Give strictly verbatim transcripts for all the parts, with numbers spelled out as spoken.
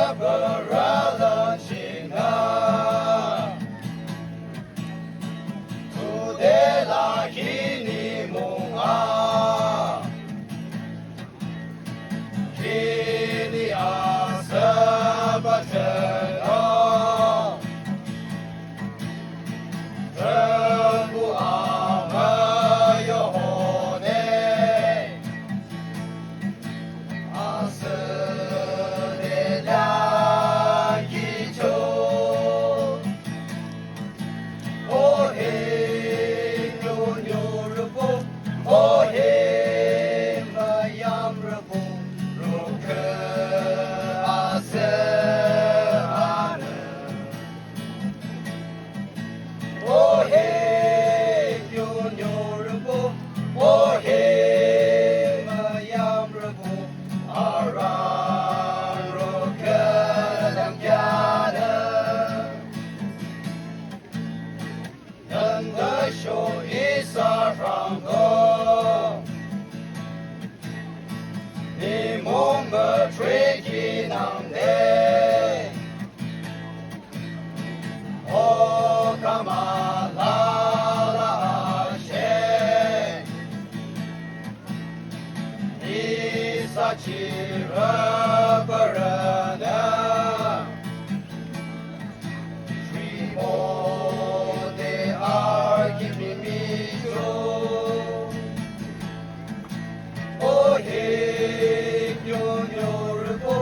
Bürü la chingnü, tüde la ki nimung a, kini asühbah chingnü, Thrünpuh amüyo hode, asühde la kicho. O he, nyo nyorübo, o he, müyamrübo, rukhüh asühbanü. O he, nyo nyorübo, o he, müyamrübo, arang rukhüh dangkheanü. Nüntüsho isa rhangdung, nimung müthrikhi nangde. O kamala la ashe, isa chirübürünü, shribo de arki mimicho. O he, nyo nyorübo,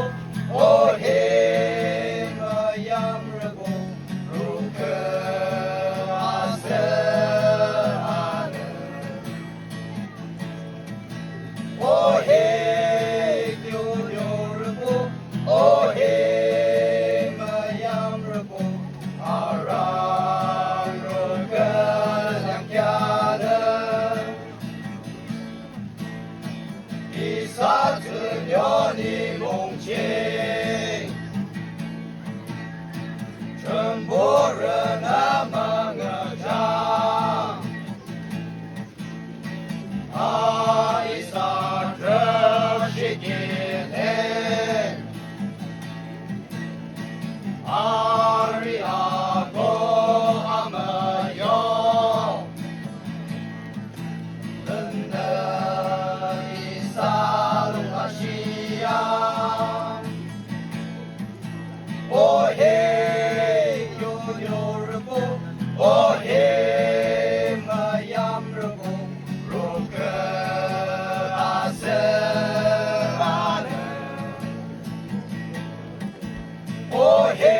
o he, müyamrübo, rukhüh asühbanü. O he, nyo nyorübo, o he, müyamrübo, arang rukhüh dangkheanü. Isa thsünio nimung ching, Thrünpuh rünü müngühjang. A isa trükshihkhi le, arü ako amüyo, lünnü isa lung ashia. O he, nyo nyorübo, o he, müyamrübo, rukhüh asühbanü. O he,